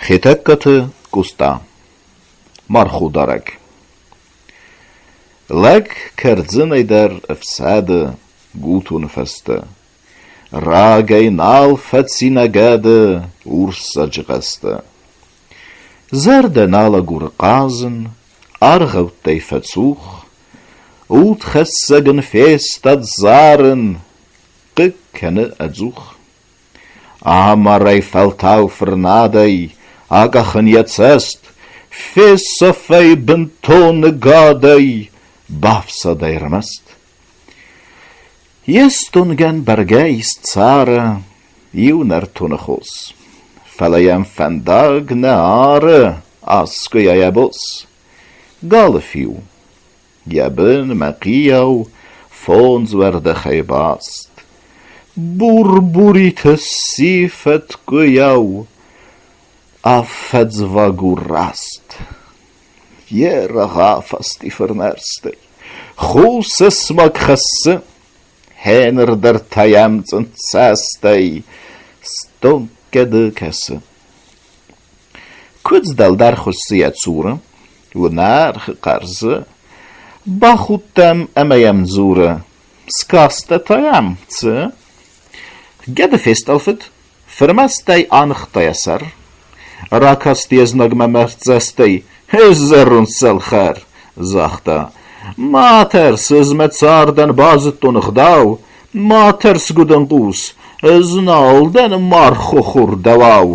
Хетӕгкаты Къоста Марходарӕг Лӕг кӕрдзынӕй дӕр ӕфсӕды гутоны фӕстӕ. Рагӕй нал фӕци нӕ гӕды урссаджы хъӕстӕ. Зӕрдӕ нал агуры хъазын, аргъӕуттӕй фӕцух, Удхӕссӕг ын фестад зарын, хъыг кӕны ӕдзух. Амарай фӕлтау фырнадӕй, акъахын йӕ цӕст, Фесӕф ӕй бынтон ныгӕдӕй, бафсад ӕй ӕрмӕст. Йе стонгӕн бӕргӕ ис цары иу нӕртоны хос, Фӕлӕ йӕм фӕндаг нӕ ары, аскъуыйа йӕ бос. Галы фиу, йӕ бын мӕхъийау фондз уӕрдӕхӕй баст. Бур-буриты сси фӕткъуыйау, афӕдзваг у раст. Йе рагъ афасти фырнӕрстӕй, хус ысмаг хӕссы, Гьеныр дӕр та йӕм цъындцӕстӕй стонг гӕды кӕсы. Куыдз дӕлдӕр хуыссы йӕ цуры, уынӕргъы хъӕрзы. Бахудт ӕм ӕмӕ йӕм дзуры: Скастӕ та йӕм, цы? Гӕды фестъӕлфыд, фырмӕстӕй аныхта йӕ сӕр. Ракаст йе знагмӕ мӕрддзӕстӕй: Зӕронд сӕлхӕр! загъта. Ма тӕрс, ӕз мӕ цардӕн базыдтон ӕгъдау, ма тӕрс, гуыдынхъус, ӕз нал дӕн мархохур дӕуау.